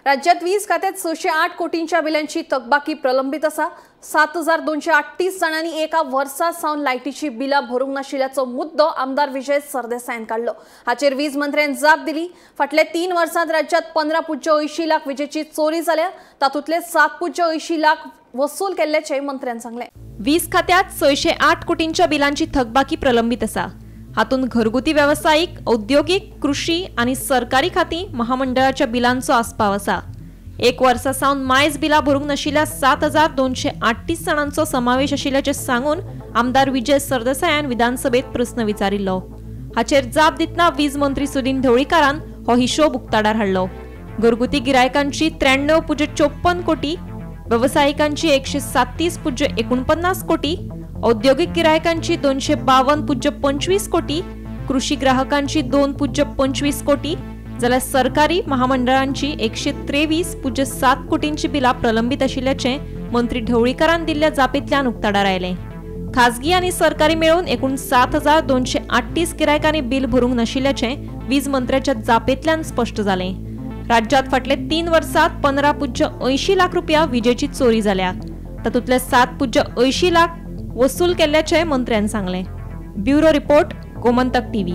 राज्यात वीज खात्यात 608 कोटींच्या बिलांची थकबाकी प्रलंबित आसा। 7238 जाणांनी एका वर्सा सावन लायटीची बिलां भरूंक नाशिल्ल्याचो मुद्दो आमदार विजय सरदेसायान काडलो। हाचेर वीज मंत्र्यान जाप दिली। फाटल्या 3 वर्सांत राज्यात 15.80 लाख विजेची चोरी जाल्या, तातूंतले 7.80 लाख वसूल केल्ल्याचें मंत्र्यान सांगलें। वीज खात्यात 608 कोटींच्या बिलांची थकबाकी प्रलंबित आसा। हातूंत घरगुती, वेवसायीक, औद्योगिक, कृषी आनी सरकारी खातीं महामंडळाच्या बिलांचो आस्पाव आसा। एक वर्सा सावन मायज बिलां भरूंक नाशिल्ल्या 7238 जाणांचो समावेश आशिल्ल्याचें सांगून आमदार विजय सरदेसायान विधानसभेत प्रस्न विचारिल्लो। हाचेर जाप दितना वीज मंत्री सुदिन ढवळीकारान हो हिशोब उक्ताडार हाडलो। घरगुती गिरायकांची 93.54 कोटी, वेवसायिकांची 137.49 कोटी, औद्योगिक गिरायकांची 252.25 कोटी, कृषी ग्राहकांची 2.25 कोटी, जाल्यार सरकारी महामंडळांची 123.7 कोटींची बिलां प्रलंबित आशिल्ल्याचें मंत्री ढवळीकारान दिल्ल्या जापेंतल्यान उक्ताडार आयलें। खाजगी आनी सरकारी मेळून एकूण 7238 गिरायकांनी बिल भरूंक नाशिल्ल्याचें वीज मंत्र्याच्या जापेंतल्यान स्पश्ट जालें। राज्यात फाटले 3 वर्सांत 15.80 लाख रुपया विजेची चोरी जाल्या, तातूंतले 7.80 लाख वसूल केल्ल्याचें मंत्र्यान सांगलें। Bureau report, Gomantak TV.